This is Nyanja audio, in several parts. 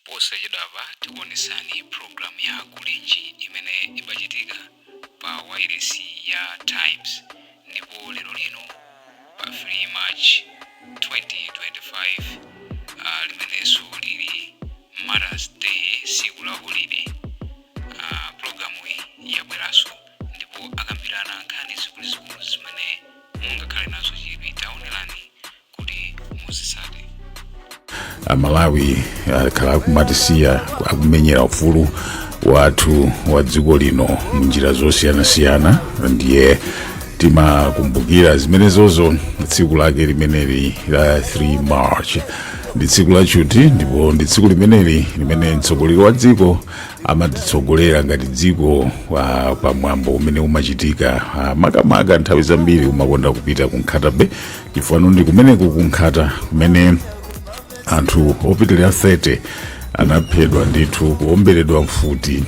Posachedwapa tikuonesani programu ya Kulinji imene imachitika pa wailesi ya Times, ndipo lero lino pa 3 March 2025, limenenso lili Martyrs Day, tsiku la holiday, programu iyi yabweranso ndipo akambirana nkhani zikuluzikulu zimene mungakhale nazo chidwi. Taonerani kuti muzitsate. Amalawi akhala akumatisiya akumenyera ufulu wathu wa dziko lino munjira zosiyanasiyana, ndiye timakumbukira zimenezozo. Tsiku lake limeneli la 3 March ndi tsiku lachuti, ndipo ndi tsiku limeneli limene mtsogoleri wa dziko amatitsogolera ngati dziko pamwambo umene umachitika, makamaka nthawi zambiri umakonda kupita ku Nkhata Bay, chifukwa ndi kumeneku ku Nkhata kumene anthu opitirira 30 anaphedwa ndithu, kuomberedwa mfuti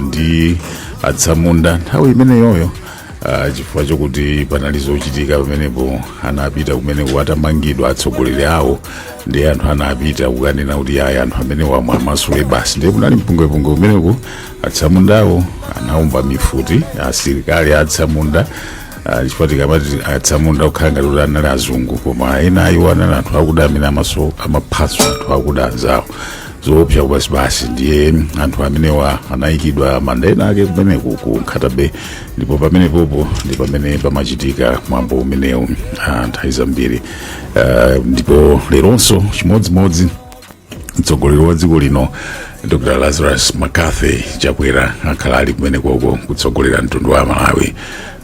ndi atsamunda nthawi imeneyoyo, chifukwa chokuti panali zochitika pamenepo. Anapita kumeneko atamangidwa atsogoleri awo, ndi anthu anapita kukanena kuti ayi, anthu amene wamwe amasule basi. Ndiye kunali mpungwepungwe kumeneko, atsamundawo anaomba mifuti, asilikali atsamunda, chifukwa tikamati atsamunda kukhala ngati kuti anali azungu, koma ena iwo anali anthu akuda amene amaso amaphaso anthu akuda anzawo, zoopsa kubasibasi. Ndiye anthu amenewa anayikidwa manda ena ake kumeneku ku Nkhata Bay, ndipo pamenepopo ndi pamene pamachitika mwambo umenewu nthawi zambiri. Ndipo leronso chimodzimodzi, mtsogoleri wa dziko lino Dr Lazarus McCarthy Chakwera akhala ali kumenekoko kutsogolera mtundu wa Malawi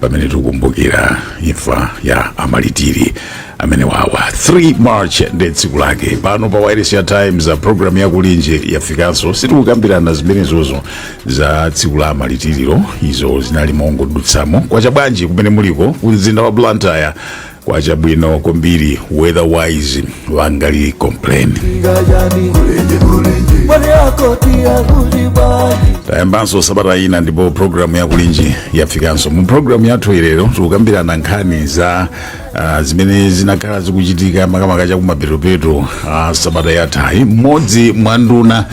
pamene tikukumbukira imfa ya amalitiri amene wawa. 3 March ndi tsiku lake. Pano pa Wireless ya Times, program yakulinji yafikanso. Sitikukambirana zimenezozo za tsiku la amalitiriro, izo zinali mongodutsamo. Kwacha bwanji kumene muliko ku mzinda wa Blantyre? Kwacha bwino kwambiri, weather-wise wangali complain. Tayambanso sabata ina ndipo programu yakulinji yafikanso. Mu programu yathu ilero tikukambirana nkhani za zimene zinakhala zikuchitika makamaka chakumapetopeto sabata yathayi. Mmodzi mwa nduna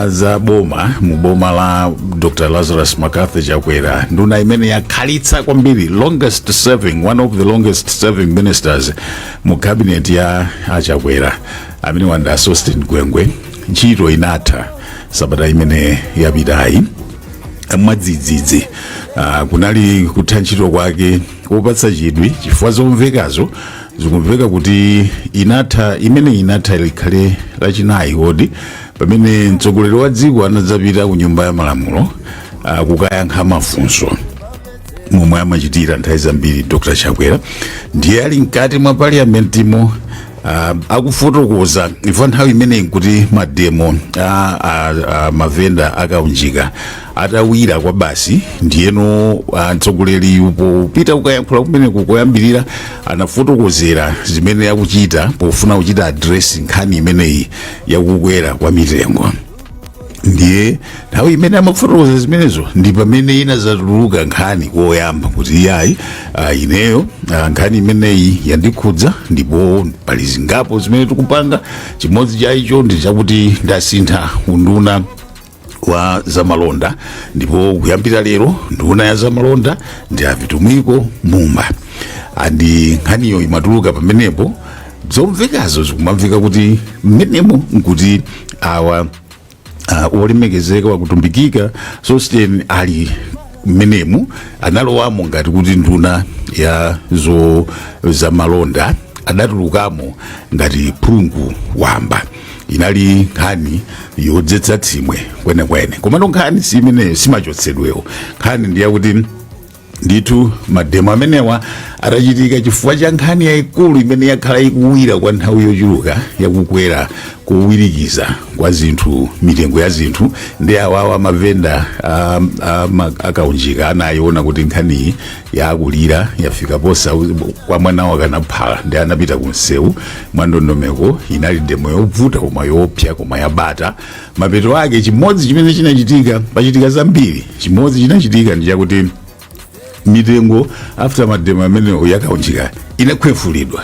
za boma mu boma la Dr Lazarus McCarthy Chakwera, nduna imene yakhalitsa kwambiri, longest serving, one of the longest serving ministers mu cabinet ya aChakwera, amene wanda Sosten Gwengwe, ntchito inatha sabata imene yapitayi mwadzidzidzi. Kunali kutha ntchito kwake kopatsa chidwi, chifukwa zomvekazo zikumveka kuti inatha imene inatha likhale Lachinayi kodi, pamene mtsogoleri wa dziko anadzapita ku Nyumba ya Malamulo kukayankha mafunso momwe amachitira nthawi zambiri Dr Chakwera. Ndiye ali mkati mwa parliamentimo akufotokoza ifo nthawi imeneyi kuti mademo mavenda akaunjika atawira kwa basi. Ndiyeno mtsogoleri popita kukayankhula kumeneku koyambirira anafotokozera zimene akuchita pofuna kuchita address nkhani imeneyi yakukwera kwa mitengo. Ndiye nthawi imene amafotokoza zimenezo ndi pamene ina zatuluka nkhani koyamba kuti iyayi, ineyo nkhani imeneyi yandikhudza ndipo pali zingapo zimene tikupanga. Chimodzi cha icho ndi chakuti ndasintha unduna wa zamalonda, ndipo kuyambira lero nduna ya zamalonda ndi a Vitumbiko Mumba. Andi nkhaniyo imatuluka pamenepo, zomvekazo zikumamveka kuti mmenemo nkuti awa olemekezeka wakutumbikika Sosten ali mmenemu, analowamo ngati kuti nduna ya zo zamalonda, adatulukamo ngati phungu wamba. Inali nkhani yodzetsa tsimwe kwenekwene, komano nkhani si imeneyo, simachotsedwewo. Nkhani ndiyakuti ndithu mademo amenewa atachitika chifukwa cha nkhani yayikulu imene yakhala ikuwira kwa nthawi yochuluka yakukwera kuwirikiza kwa zinthu, mitengo ya zinthu, ndi awawa mavenda akaunjika anayiona kuti nkhaniyi yakulira, yafika posa kwa mwana wakanaphala, ndi anapita ku msewu mwandondomeko. Inali demo yovuta koma yoopsa koma yabata. Mapeto ake chimodzi chimene chinachitika, pachitika zambiri, chimodzi chinachitika ndi chakuti mitengo after mademo amenewo yakaunjika inakhwefulidwa.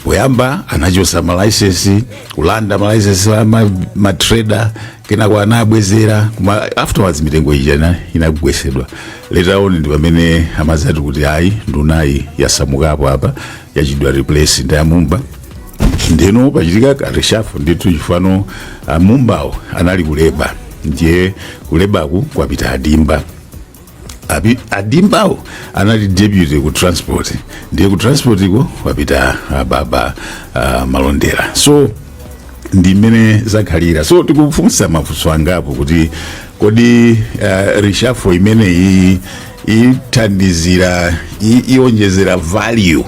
Poyamba anachosa malaisensi, kulanda malaisensi a matrader, kenako anabwezera, koma afterwards mitengo ija inagwesedwa. Later on ndi pamene amazati kuti ayi, ndunayi yasamukapo apa, yachidwa replace ndi amumba. Ndeno pachitika ka reshuffle ndithu, chifano amumbawo anali ku labour, ndiye ku labourku kwapita adimba. Adimbawo anali deputy ku transport, ndiye ku transport iko kwapita baba Malondera. So ndi mmene zakhalira. So tikufunsa mafunso angapo kuti kodi reshuffle imeneyi ithandizira, ionjezera value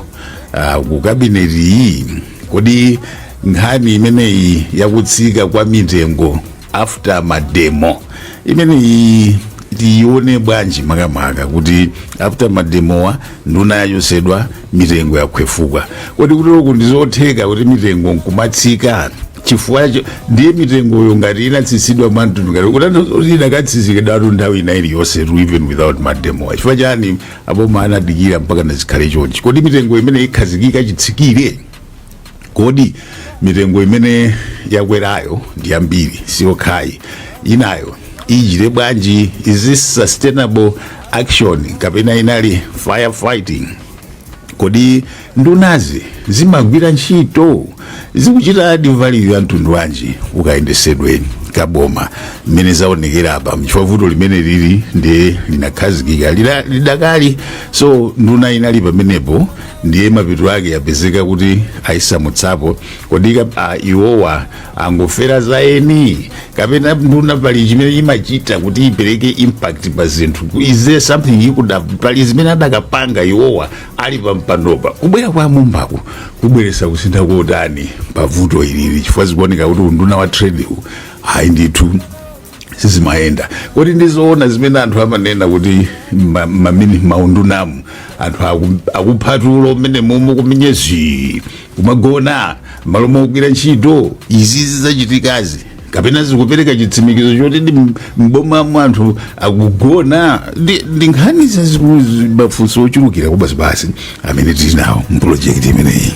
ku cabinet iyi? Kodi nkhani imeneyi yakutsika kwa mitengo after mademo imeneyi tiione bwanji, makamaka kuti after mademowa nduna yachosedwa, mitengo yakhwefuka? Kodi kutoloku ndizotheka kuti mitengo nkumatsika? Chifukwa ndiye mitengoyo ngati inatsitsidwa mwamtundu ngati kuti idakatsitsikidwatu nthawi ina iliyonse tu, even without mademowa, chifukwa chani aboma anadikira mpaka nazikhale chonchi? Kodi mitengo imene ikhazikika chitsikire? Kodi mitengo imene yakwerayo ndi yambiri, siyokhayi, inayo ichite bwanji? Is this sustainable action kapena inali firefighting? Kodi ndunazi zimagwira ntchito, zikuchita add value ya mtundu wanji ukayendesedwe kaboma mmene zaonekera apa? Chifukwa vuto limene lili ndiye linakhazikika, lidakali. So nduna inali pamenepo, ndiye mapeto ake yapezeka kuti ayisamutsapo. Kodi iwowa angofera za eni, kapena nduna pali chimene imachita kuti ipereke impact pa zinthu? Is there something you could have, pali zimene adakapanga iwowa ali pa mpandopa? Kubwera kwa mumbaku kubweresa kusintha kotani pa vuto ilili? Chifukwa zikuoneka kuti unduna wa trade u hayi ndithu sizimayenda. Kodi ndizoona zimene anthu amanena kuti mamini maundunamu anthu akuphatula mmene mumu kumenyezi kumagona malo mogwira ntchito? Izi zizachitikazi kapena zikupereka chitsimikizo choti ndi mbomamo anthu akugona? Ndi nkhani zazikulu, mafunso ochulukira kubasi basi amene tili nawo mpulojekiti imeneyi.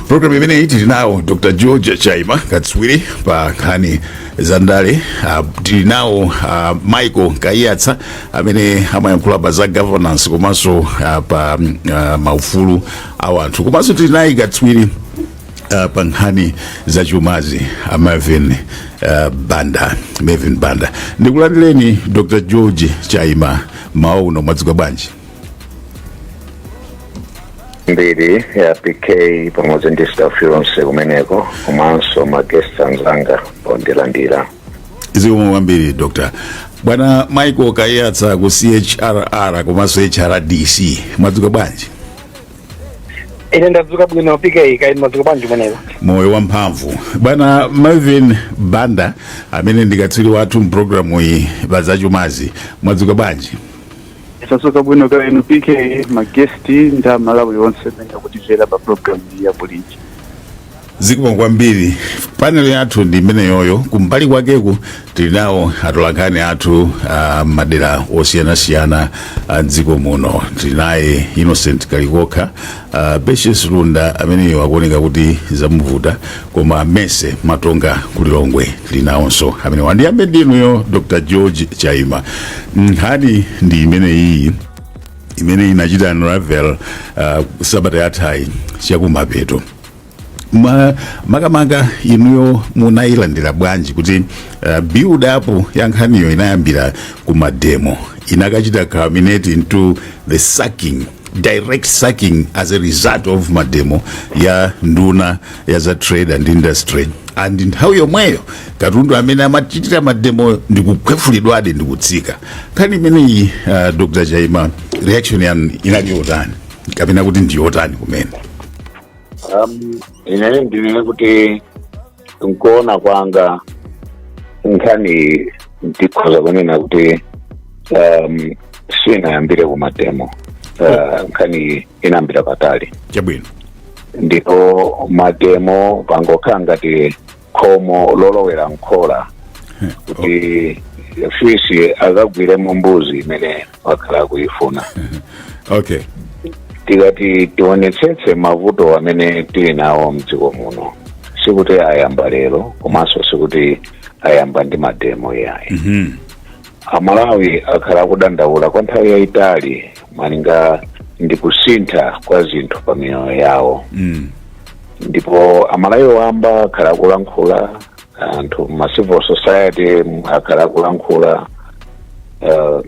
Program imeneyi tili nawo Dr George Chaima, katswiri pa nkhani za ndale. Tili nawo Michael Kaiyatsa amene amayankhula pa za governance komanso pa maufulu a anthu, komanso tili naye katswiri pa nkhani zachumazi, Marvin Banda, Marvin Banda. Ndikulandireni, Dr George Chaima, mawa uno. Mwadzuka bwanji? Mbiri ya PK pamodzi ndi staff yonse kumeneko, komanso maguest anzanga pondilandira. Zikomo kwambiri, Dr. Bwana Michael Kaiyatsa ku CHRR komanso HRDC, mwadzuka bwanji? Ine ndadzuka bwino, PK. Kaya madzuka bwanji kumeneko? Moyo wamphamvu. Bwana Marvin Banda amene ndi katswiri wathu mpulogalamu iyi pazachumazi, mwadzuka bwanji? Tadzuka bwino, kaya inu PK, maguest ndi Amalawi onse amene akutimvera pa program ya Kulinji. Zikomo kwambiri. Panel yathu ndi imeneyoyo. Kumbali kwakeku tili nawo atolankhani athu madera osiyanasiyana a dziko muno. Tili naye Innocent Kalikokha, Patience Lunda ameneyo akuoneka kuti zamuvuta, koma Mese Matonga kulilongwe tili nawonso amene. Wandiyambe ndinuyo, Dr George Chaima. Nkhani ndi imeneyi imene inachita unravel sabata yathayi chakumapeto. Makamaka inuyo munayilandira bwanji kuti build up ya nkhaniyo inayambira ku mademo, inakachita culminate into the sacking, direct sacking as a result of mademo ya nduna ya za trade and industry, and nthawi yomweyo katundu amene amachitira mademo ndikukhwefulidwadi ndikutsika? Nkhani imeneyi, Dr Chaima, reaction yanu inali yotani, kapena kuti ndiyotani kumene? Ine ndinene kuti nkuona kwanga nkhani ndikhoza kunena kuti sinayambire ku mademo. Nkhani inayambira patali. Ndipo mademo pangokhala ngati khomo lolowera nkhola kuti fisi akagwiremo mbuzi imene wakhala akuyifuna. Tikati tionetsetse mavuto amene tili nawo mdziko muno, sikuti ayamba lero, komanso sikuti ayamba ndi mademo yayi. Amalawi akhala akudandaula kwa nthawi yayitali malinga ndi kusintha kwa zinthu pa miyoyo yawo. Ndipo Amalawi wamba akhala akulankhula, anthu ma civil society akhala akulankhula,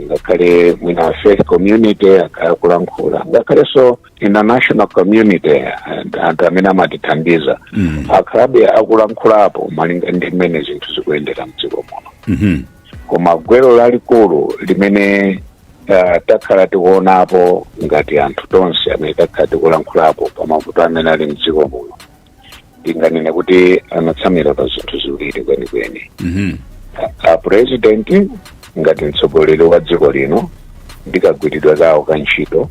ngakhale mwina faith community akhala akulankhula, ngakhalenso international community and anthu amene amatithandiza akhalabe akulankhulapo malinga ndi mmene zinthu zikuyendera mdziko muno. Koma gwero lalikulu limene takhala tikuonapo ngati anthu tonse amene takhala tikulankhulapo pa mavuto amene ali mdziko muno, tinganene kuti anatsamira pa zinthu ziwiri kwenikweni: a president ngati mtsogoleri wa dziko lino ndi kagwiridwe kawo ka ntchito,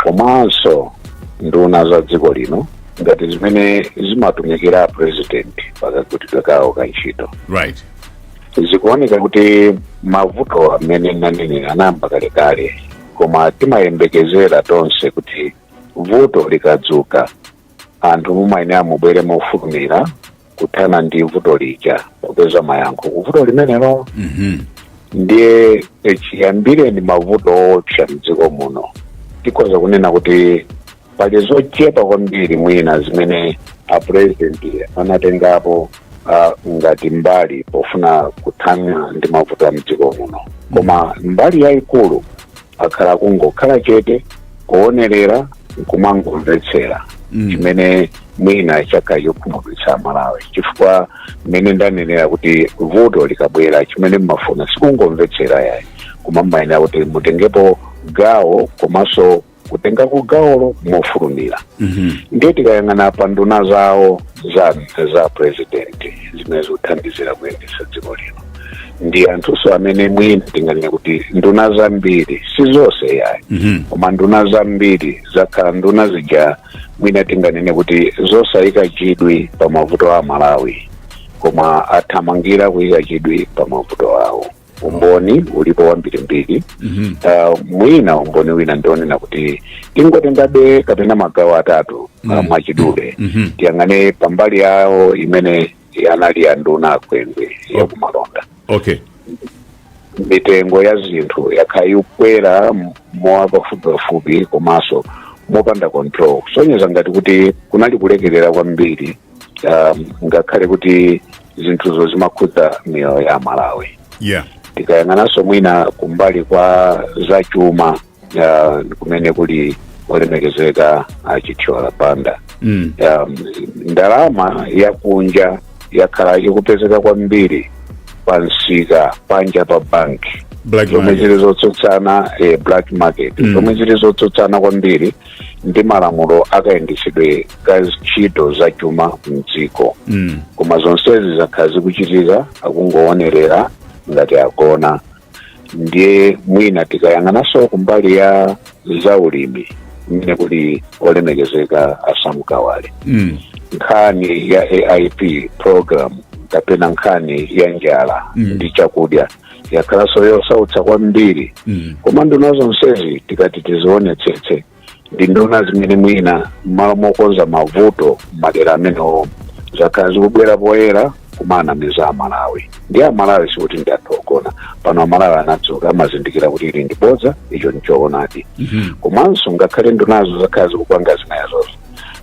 komanso nduna za dziko lino ngati zimene zimatumikira a president pakagwiridwe kawo ka ntchito. Zikuoneka kuti mavuto amene nanenera anayamba kalekale, koma timayembekezera tonse kuti vuto likadzuka anthu mumayenera mubwere mofulumira kuthana ndi vuto lija, kupeza mayankho ku vuto limenelo. Ndiye chiyambire ndi mavuto owopsa mdziko muno, tikhoza kunena kuti pali zochepa kwambiri mwina zimene a president anatengapo ngati mbali pofuna kuthana ndi mavuto a mdziko muno. Koma mbali yayikulu akhala kungokhala chete, kuonerera, nkumangomvetsera, chimene mwina chakhala chokhumudwitsa Malawi, chifukwa mmene ndanenera kuti vuto likabwera chimene mmafuna sikungomvetsera yayi, koma mmayenera kuti mutengepo gawo, komanso kutengako gawolo mofulumira. Ndiye tikayang'ana pa nduna zawo za president zimene zikuthandizira kuyendetsa dziko lino, ndi anthunso amene mwina tinganene kuti nduna zambiri, si zonse yayi, koma nduna zambiri zakhala nduna zija mwina tinganene kuti zosayika chidwi pa mavuto a Malawi, koma athamangira kuyika chidwi pa mavuto awo. Umboni ulipo wambirimbiri. Mwina umboni wina ndionena kuti tingotengabe kapena magawo atatu mwachidule. Tiyang'ane pambali yawo imene anali ya nduna akwengwe yakumalonda. Mitengo ya zinthu yakhala ikukwera mowa pafupipafupi komanso mopanda control, kusonyeza ngati kuti kunali kulekerera kwambiri, ngakhale kuti zinthuzo zimakhudza miyoyo ya Malawi. Tikayang'ananso mwina kumbali kwa zachuma, kumene kuli olemekezeka Achithyola Banda, ndalama yakunja yakhala ikupezeka kwambiri pa msika panja pa banki, Black zomwe market. zili zotsutsana, black market, zomwe zili zotsutsana kwambiri ndi malamulo akayendetsedwe ka ntchito zachuma mdziko. Koma zonsezi zakhala zikuchitika akungoonerera ngati agona. Ndiye mwina tikayang'ananso kumbali ya zaulimi mmene kuli olemekezeka a Sam Kawale, nkhani ya AIP program kapena nkhani ya njala ndi chakudya yakhalanso yosautsa kwambiri. Koma nduna zonsezi tikati tizionetsetse, ndi nduna zimene mwina m'malo mokonza mavuto madera amenewo zakhala zikubwera poyera kumanamiza Amalawi. Ndi Amalawi sikuti ndi anthu ogona pano. Amalawi anadzuka, amazindikira kuti ili ndi bodza, icho nchoonadi. Komanso ngakhale ndunazo zakhala zikupanga zimenezozo,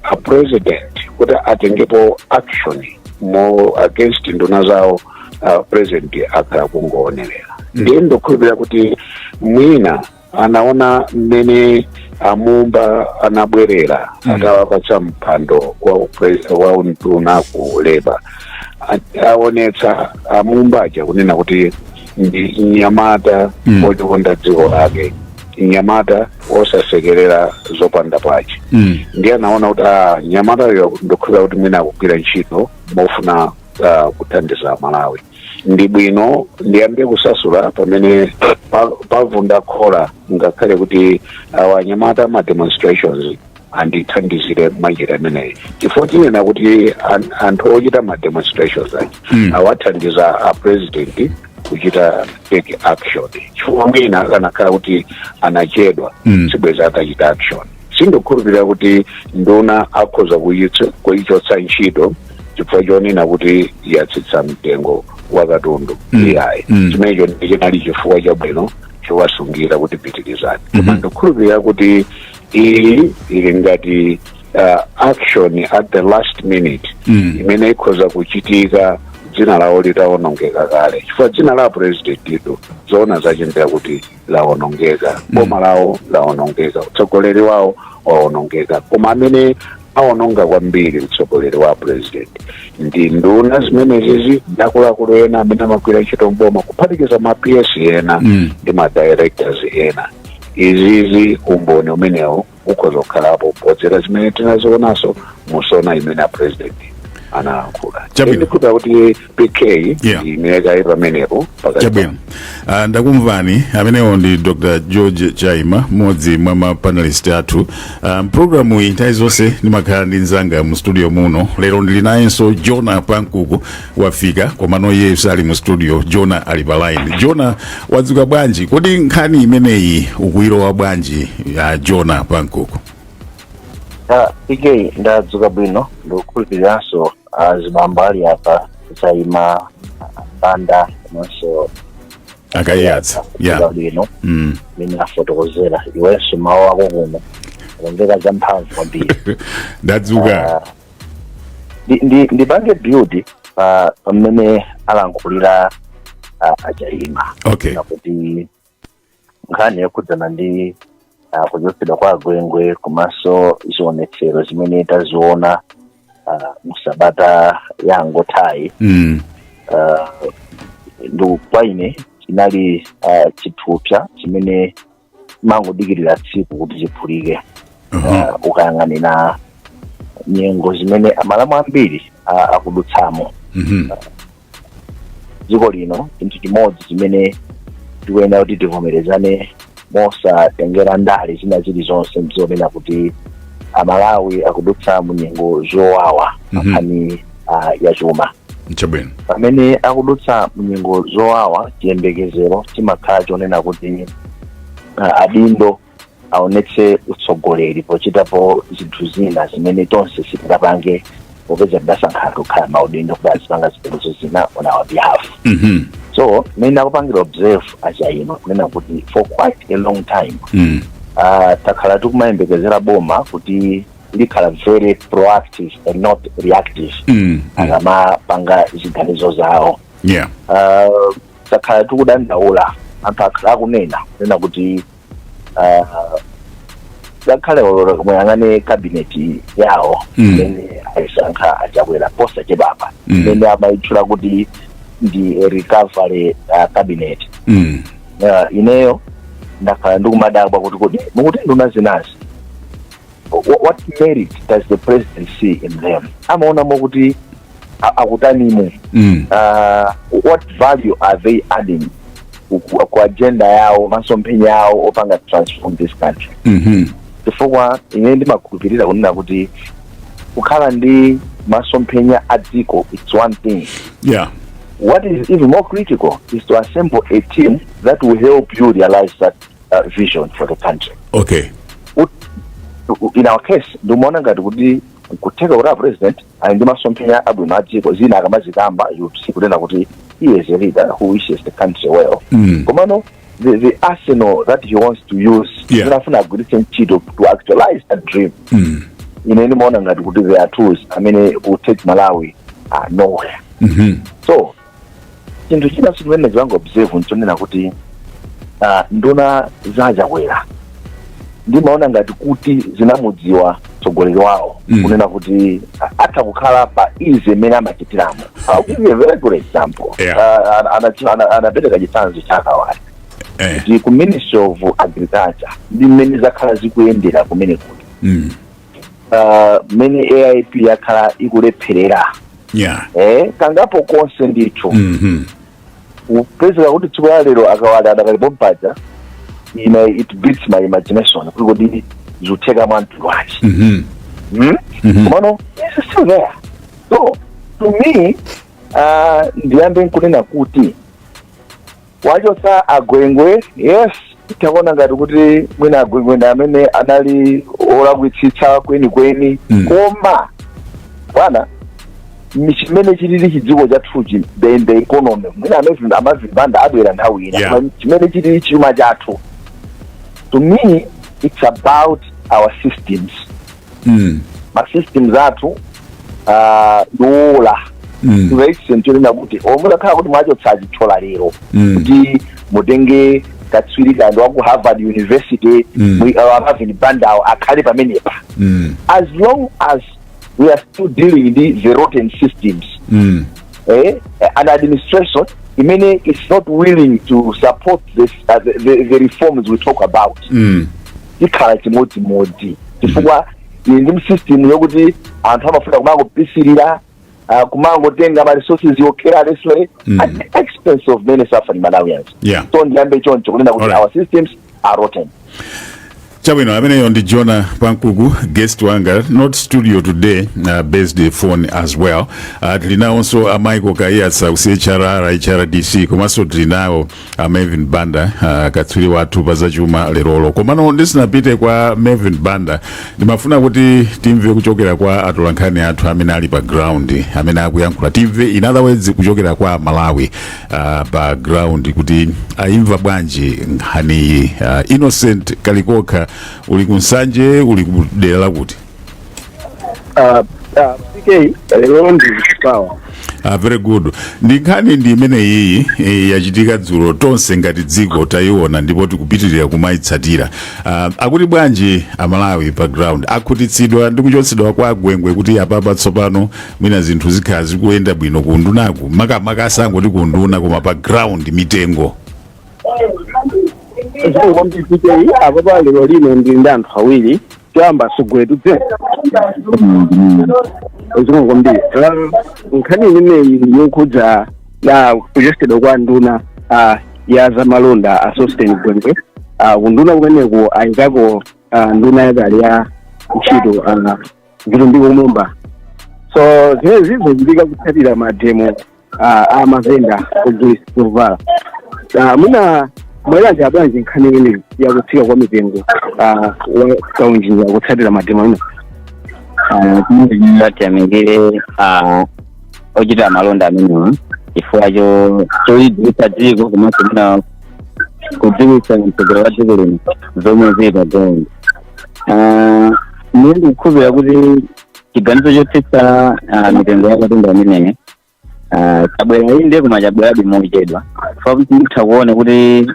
a president kuti atengepo action mo against nduna zawo, president akhala kungoonerera. Ndiye ndikukhulupirira kuti mwina anaona mmene Amumba anabwerera atawapatsa mpando wa unduna ku Labour, aonetsa Amumba aja kunena kuti ndi mnyamata olikonda dziko lake, mnyamata wosasekerera zopanda pache. Ndiye anaona kuti mnyamatayo ndikukhulupirira kuti mwina akugwira ntchito mofuna kuthandiza Malawi, ndi bwino ndiyambe kusasula pamene pavunda khola, ngakhale kuti awa anyamata ama demonstrations andithandizire mwanjira imeneyi, chifukwa tinena kuti anthu ochita ma demonstrations aja awathandiza a president kuchita take action, chifukwa mwina akanakhala kuti anachedwa, sibweza atachita action. Sindikukhulupirira kuti nduna akhoza kuyichotsa ntchito chifukwa chonena kuti yatsitsa mtengo wa katundu. Iyayi. Chimenecho ndi chinali chifukwa chabwino chowasungira kuti pitirizani, koma ndikukhulupirira kuti iyi ili ngati action at the last minute imene ikhoza kuchitika dzina lawo litawonongeka kale, chifukwa dzina la president ito, zoona zachindira kuti lawonongeka, boma lawo lawonongeka, utsogoleri wawo wawonongeka. Koma amene awononga kwambiri utsogoleri wa president ndi nduna zimenezizi ndi akuluakulu ena amene amagwira ntchito mboma, kuphatikiza ma PS ena ndi ma directors ena. Izizi, umboni umenewo ukhoza kukhalapo podzera zimene tinazionanso musona imene a president analankhula. Chabwino. Ndikukhulupirira kuti PK imene pamenepo pakati. Chabwino. Ndakumvani. Amenewo ndi Dr George Chaima, mmodzi mwa ma panelist athu. Programu iyi nthawi zonse ndimakhala ndi mzanga mu studio muno. Lero ndili nayenso Jona Pankuku, wafika, komano iye sali mu studio. Jona ali pa line. Jona, wadzuka bwanji? Kodi nkhani imeneyi ukuyilowa bwanji, Jona Pankuku? Ah, PK, ndadzuka bwino. Ndikukhulupiriranso azibambo ali apa, Chaima, Banda komanso Akayatsa. kudzuka bwino. Mene afotokozera iwenso, mawu ako kuno akumveka zamphamvu kwambiri. Ndadzuka. Ah, ndipange build pa pamene alankhulira achaima kuti nkhani yokhudzana ndi kuchotsedwa kwa agwengwe komanso zionetsero zimene taziona musabata yangothayi, ndi kwa ine chinali chithupsa chimene mangodikirira tsiku kuti chiphulike. Ukayang'anira nyengo zimene amalawi ambiri akudutsamo, dziko lino, chinthu chimodzi chimene tikuyenera kuti tivomerezane mosatengera ndale zina zilizonse ndizonena kuti Amalawi akudutsa mu nyengo zowawa nkhani ya chuma. Pamene akudutsa mu nyengo zowawa, chiyembekezero chimakhala chonena kuti adindo aonetse utsogoleri pochitapo zinthu zina zimene tonse sitingapange, popeza tidasankha kukhala maudindo kuti azipanga ziganizo zina on our behalf. So mene akupangira observe achaima kunena kuti for quite a long time takhala tikumayembekezera boma kuti likhala very proactive and not reactive akamapanga ziganizo zawo. Takhala tikudandaula, anthu akhala akunena kunena kuti ngakhale muyang'ane cabinet yawo imene ayisankha achakwera posachedwapa, imene amayitchula kuti ndi recovery cabinet, ineyo ndakhala ndikumadabwa kuti kodi mukuti nduna zinazi, what merit does the president see in them? Amaonamo kuti akutanimu? What value are they adding ku agenda yawo, masomphenya yawo opanga transform this country? Chifukwa ine ndimakhulupirira kunena kuti kukhala ndi masomphenya a dziko, it's one thing. What is even more critical is to assemble a team that will help you realize that vision for the country. In our case, ndimaona ngati kuti kutheka kuti a president ali ndi masomphenya abwino a dziko, zina akamazikamba you see kunena kuti he is a leader who wishes the country well, komano the arsenal that he wants to use, zimene afuna agwiritse ntchito to actualize that dream, ine ndimaona ngati kuti there are tools amene will take Malawi nowhere. So chinthu china chimene chimanga observe nchonena kuti nduna zachakwera ndimaona ngati kuti zinamudziwa mtsogoleri wawo kunena kuti atha kukhala pa easy imene amachitiramo. I'll give you a very good example. Anapereka chitsanzo cha Akawale kuti ku Ministry of Agriculture ndi mmene zakhala zikuyendera kumene kuti mmene AIP yakhala ikulepherera kangapo konse ndithu, kupezeka kuti tsiku la lero Akawale adakalipo mpaja, ine it beats my imagination kuti kodi zikutheka mwa mtundu wanji? Mhm. Komano it's still there. So to me, ndiyambe nkunena kuti wachotsa agwengwe, yes. Takuona ngati kuti mwina aGwengwende amene anali olakwitsitsa kwenikweni, koma bwana, chimene chilili chidziko chathuchi, the economy, mwina aMarvin Banda abwera nthawi ina, koma chimene chilili chuma chathu, to me it's about our systems. Ma systems athu ndiola to the extent yonena kuti omwe takhala kuti mwachotsa Chithyola lero, kuti mutenge katswiri kandi wa ku Harvard University, Marvin Bandawo akhale pamenepa, as long as we are still dealing with the rotten systems, an administration imene is not willing to support this, the reforms we talk about, ikhala chimodzimodzi, chifukwa ili ndi system yokuti anthu amafuna kumangopisirira, kumangotenga ma resources yocarelessly at the expense of many suffering Malawians. So ndiyambe choncho kunena kuti our systems are rotten. Chabwino, ameneyo ndi Jona Pankuku, guest wanga, not studio today, based phone as well. Tili nawonso a Michael Kaiyatsa ku CHRR HRDC, komanso tili nawo a Melvin Banda, katswiri wathu pa zachuma lerolo. Komano ndisinapite kwa Melvin Banda, ndimafuna kuti timve kuchokera kwa atolankhani athu amene ali pa ground, amene akuyankhula. Timve, in other words, kuchokera kwa Malawi pa ground kuti aimva bwanji nkhaniyi. Innocent Kalikokha, uli kuNsanje, uli ku dera lakuti? PK, lero ndi power. Ah, very good. Ndi nkhani ndi imene iyi yachitika dzulo, tonse ngati dziko tayiona ndipo tikupitirira kumayitsatira. Akuti bwanji Amalawi pa ground? Akhutitsidwa ndi kuchotsedwa kwa Gwengwe, kuti apapa tsopano mwina zinthu zikhala zikuyenda bwino kundunaku, makamaka asangoti kunduna koma pa ground, mitengo? Zikomo kwambiri, PK. Apapa lero lino ndili ndi anthu awiri. Choyamba, asogolera tudze. Zikomo kwambiri. Nkhani imeneyi yokhudza na kuchotsedwa kwa nduna ya zamalonda a Sosten Gwengwe, kunduna kumeneko ayikako nduna yakale ya ntchito Vitumbiko Mumba. So zimene zizochitika kutsatira mademo a mavenda ogulitsa zovala. Mwina mwayilandira bwanji nkhani imeneyi yakutsika kwa mitengo wa kaunjika kutsatira mademo amene? Tiyamikire ochita malonda amenewa chifukwa choyidziwitsa dziko komanso mwina kudziwitsa mtsogoleri wa dziko lino zomwe zili pa ground. Ine ndikukhulupirira kuti chiganizo chotsitsa mitengo ya katundu ameneyi chabwera inde, koma chabwerabe mochedwa, chifukwa mutha kuona kuti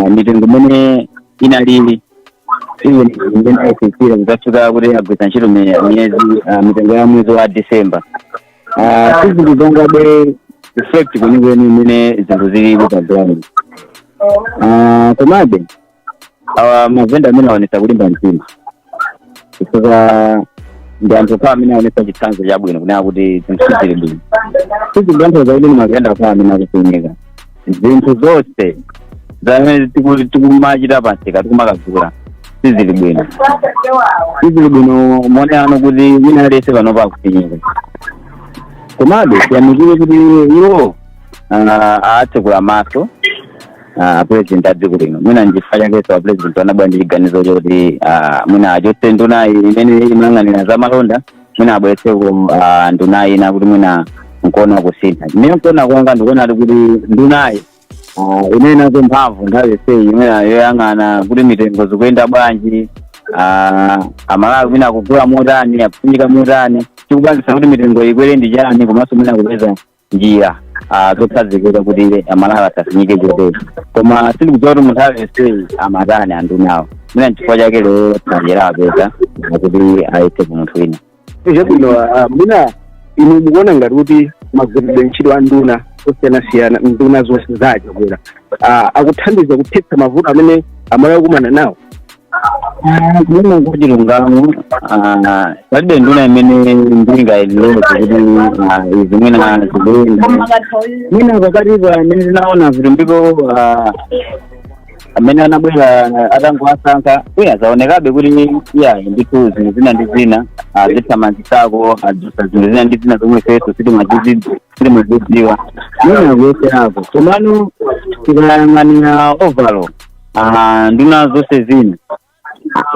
mitengo imene inalili, even imene ayitsitsira kudzafika kuti agwiritsa ntchito miyezi, mitengo ya mwezi wa December, sizikupangabe reflect kwenikweni imene zinthu zilili pa ground. Komabe awa mavenda amene aonetsa kulimba mtima, chifukwa ndi anthu okhawa amene aonetsa chitsanzo chabwino kunena kuti zinthu sizili bwino. Sizikutanthauza kuti ndi mavenda okhawa amene akufinyika. Zinthu zonse zamene tikumachita pamsika, tikumakagula, sizili bwino, sizili bwino. Muoneano kuti wina aliyense panopa akufinyika. Komabe tiyamikire kuti iwo atsekula maso president a dziko lino. Mwina nchifukwa chakenso a president anabwera ndi chiganizo choti mwina achotse nduna imene imayang'anira za malonda, mwina abweretseko nduna ina kuti mwina nkuona kusintha. Imene nkuona kwanga, ndikuona ali kuti ndunayi imene nazo mphamvu nthawi yonseyi imene yoyang'ana kuti mitengo zikuyenda bwanji, Amalawi mwina akugula motani, akufunika motani, chikupangisa kuti mitengo ikwere ndi chani, komanso mwina kupeza njira zokhazikika kuti Amalawi asafinyike chotere. Koma sindikudziwa kuti munthu yonseyi amatani andunawo. Mwina nchifukwa chake lero tinanjera apeza kuti ayese ku munthu wina. Chabwino. Mwina inu mukuona ngati kuti magwiridwe ntchito a nduna osiyanasiyana, nduna zonse zachakwera, akuthandiza kuthetsa mavuto amene Amalawi akumana nawo? Kumene kuchilungamo, palibe nduna imene ndingayendereze kuti izi mwina zikuyenda. Mwina pakati pa amene tinaona Vitumbiko, amene anabwera atangowasankha, mwina zaonekabe kuti iya, ndithu zinthu zina ndi zina zithamangitsako, adzusa zinthu zina ndi zina zomwe ifenso sitimazidziwa, mwina kuyeserako. Komano tikayang'anira overall Nduna zonse zina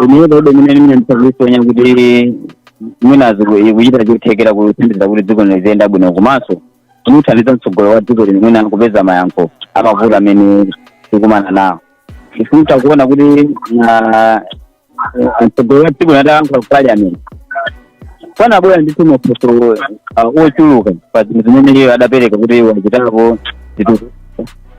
ineyo palibe imene imene ndikuisonya kuti mwina ikuchita chothekera kuthandiza kuti dziko lino liziyenda bwino, komanso kumuthandiza mtsogoleri wa dziko lino mwina kupeza mayankho amavuto amene tikumana nawo. Ifuna kuona kuti mtsogoleri wa dziko lino atayankhula ku parliament, panabwera ndithu mafunso ochuluka pa zinthu zimene iye adapereka kuti wachitapo zitukuko.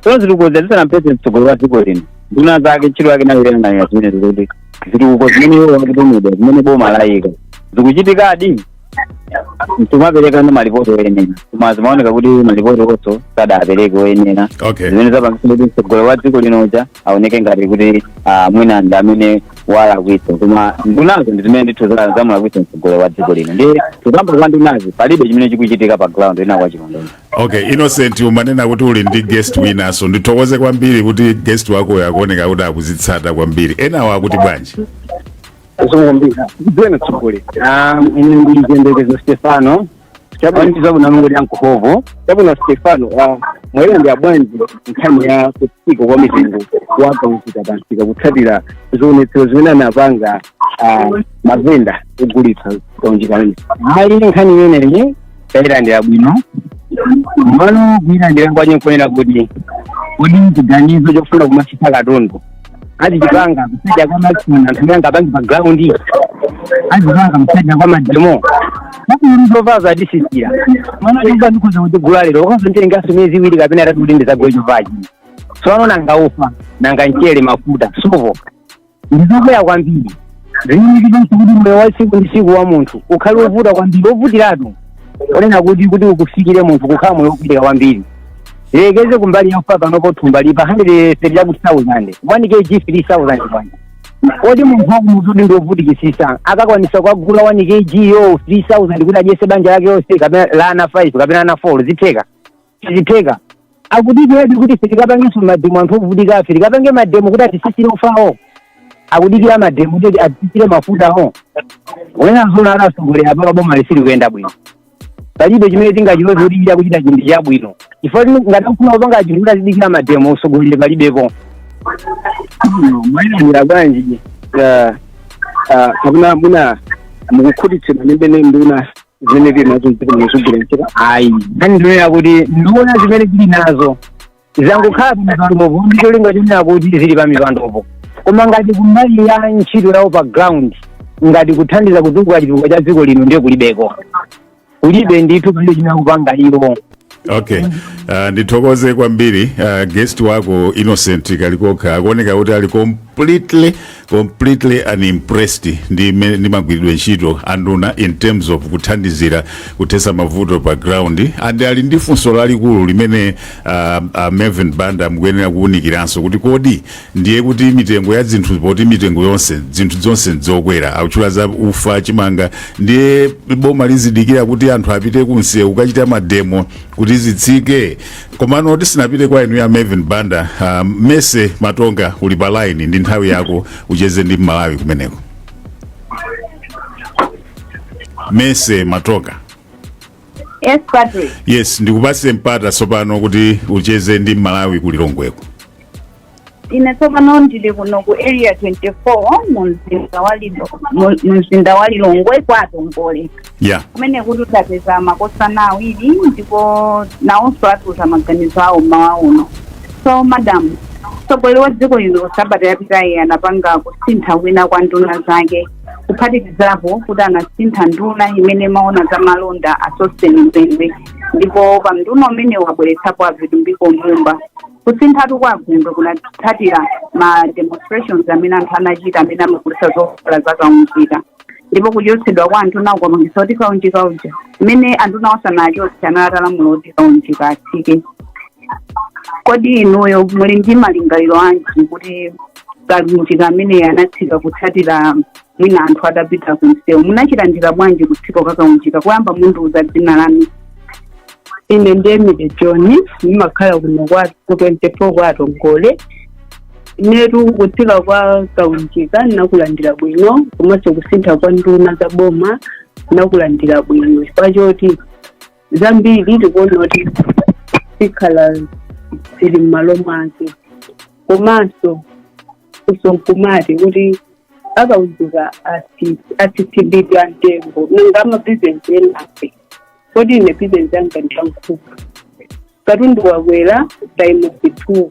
Tsono zitukuko zisanampeze mtsogoleri wa dziko lino, nduna zake ntchito yake nayo ilayang'anira zimene zikuti zitukuko zimene iwo wakutumidwa, zimene boma layika, zikuchitikadi, nkumapereka ndi malipoti oyenera, koma zimaoneka kuti malipoti onso sadapereke oyenera, zimene zapangitsa kuti mtsogoleri wa dziko linoja aoneke ngati kuti mwina ndi amene walakwitsa, koma ndunazo ndi zimene ndithu zamulakwitsa mtsogoleri wa dziko lino. Ndi kukamba kwa ndunazi, palibe chimene chikuchitika pa ground ina kwa chilungamo. Okay, Innocent, umanena kuti uli ndi guest winanso. Ndithokoze kwambiri kuti guest wakoyo akuoneka kuti akuzitsata kwambiri. Enawo akuti bwanji? Zikomo. Bwena tsogole. Ine ndi Chiyembekezo Stefano. Chabwino namungoti ankuhovo. Chabwino Stefano, mwayilandira bwanji nkhani ya kutsika kwa mitengo wa kaunjika pamsika kutsatira zionetsero zimene anapanga mavenda ogulitsa kaunjika amene? Ayi, nkhani imeneyi tayilandira bwino. Malo kuyilandira kwanye nkuonera kuti kodi chiganizo chofuna kumatsitsa katundu azichipanga kutsatira kwa ma action anthu amene angapange pa ground, azipanga kutsatira kwa mademo? Zovala zadisisira mwana nyumba, ndikhoza kutigula lero, ukazonditenganso miyezi 2 kapena 3 kuti ndizagule chovachi. Tsono nanga ufa, nanga mchere, mafuta, sopo ndizokwera kwambiri, zimene kuti moyo wa tsiku ndi tsiku wa munthu ukhale wovuta kwambiri, wovutiratu, onena kuti ukufikire munthu kukhala moyo wovutika kwambiri. Lekeze kumbali ya ufa, panopo thumba lipa 130 chakuti 1000, 1 kg 3000 bwana. Kodi munthu wakumudzi kuti ndiovutikisisa akakwanisa kukagula 1 kg yo 3000 kuti adyese banja lake yonse kapena la ana 5 kapena ana 4? Zitheka? Sizitheka. Akudikirabe kuti ife tikapangenso mademo, anthu ovutika afe tikapange mademo kuti atisisire ufawo. Akudikira mademo kuti atisisire mafutawo. Wena zona alasogolera paka boma lisili kuyenda bwino, palibe chimene tingachiloze kuti chida kuchita chinthu chabwino, chifukwa ngati akufuna kupanga chinthu kuti azidikira mademo, usogolere palibepo. Mwayilandira bwanji, kapena muna mukukhutitsidwa ndi mmene nduna zimene tili nazo mdziko muno zikugwira ntchito? Ayi, nkhani ndinena kuti nduna zimene tili nazo zangokhala pa mipandopo ndi cholinga chonena kuti zili pa mipandopo, koma ngati kumbali ya ntchito yawo pa ground, ngati kuthandiza kutukula chitukuko cha dziko lino, ndiye kulibeko, kulibe ndithu, palibe chimene akupanga iwo. Okay, ndithokoze kwambiri. Guest wako Innocent Kalikokha akuoneka kuti ali completely unimpressed ndi magwiridwe ntchito anduna in terms of kuthandizira kuthetsa mavuto pa ground, and ali ndi funso lalikulu limene Melvin Banda mukuyenera kuwunikiranso kuti kodi ndiye kuti mitengo ya zinthu, poti mitengo yonse, zinthu zonse nzokwera, akutchula za ufa, chimanga, ndiye boma lizidikira kuti anthu apite kunsewu kukachita mademo kuti zitsike? Komano tisinapite kwa inu ya Melvin Banda, Mese Matonga, uli pa line, ndi nthawi yako ucheze ndi Mmalawi kumeneko. Mese Matonga. Yes, Patrick. Yes, ndikupatse mpata tsopano kuti ucheze ndi Mmalawi ku Lilongweko. Ine tsopano ndili kuno ku Area 24 mu mzinda wa Lilongwe kwa Atongole, kumene kuti tidapeza makosana awiri ndipo nawonso atiuza maganizo awo mmawa uno. So madam, mtsogoleri wa dziko lino sabata yapitayi anapanga kusintha kwina kwa nduna zake, kuphatikizapo kuti anasintha nduna imene imaona za malonda, a Sosten Gwengwe, ndipo pa nduna umene wabweretsapo a Vitumbiko Mumba. Kusinthatu kwa Gwengwe kunatsatira ma demonstrations amene anthu anachita amene amagulitsa zovala za kaunjika, ndipo kuchotsedwa kwa anduna kwapangitsa kuti kaunjika uja, mmene anduna asanachotse anali atalamula kuti kaunjika atsike. Kodi inuyo muli ndi malingaliro anji kuti kaunjika amene anatsika kutsatira mwina anthu atapita ku msewu, munachilandira bwanji kutsika kwa kaunjika? Kuyamba mundiuza dzina lanu. Ine ndi Emily John, ndimakhala kuno kwa ku 24 kwa Atongole. Inetu kutsika kwa kaunjika nakulandira bwino, komanso kusintha kwa nduna za boma nakulandira bwino, chifukwa choti zambiri tikuona kuti zikhala zili m'malo mwake. Komanso Funso nkumati kuti akaunjika atsitsidwa mtengo, nanga amabizinesi enafe? Kodi ine bizinesi yanga ndiyankhuku, katundu wakwera times 2,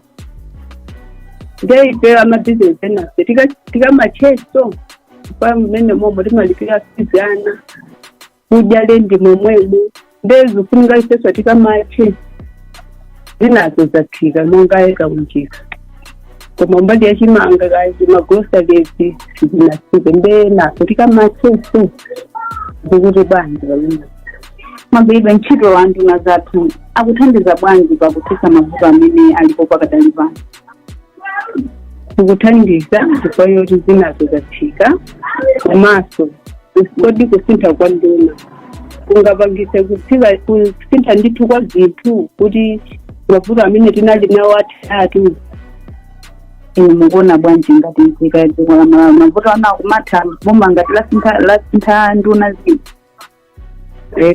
nde ife amabizinesi enafe tikamacheso pa mmene momwe timalipira fees ana, kudya lendi momwemo, nde zifunika ifeso tikamache. Zinazo zatsika monga ekaunjika, koma mbali yachimanga kazi magroceries zinatsike, nde naso tikamacheso zikuti bwanji pamene? Magwiridwe ntchito a nduna zathu akuthandiza bwanji pakutsitsa mavuto amene alipo pakadali pano? Kukuthandiza chifukwa yoti zinazo zatsika, komanso kodi kusintha kwa nduna kungapangise kutsika, kusintha ndithu kwa zinthu kuti mavuto amene tinali nawo atatu? Inu mukuona bwanji ngati nzika ya dziko la Malawi, mavuto ana akumatha boma ngati lasintha nduna zina?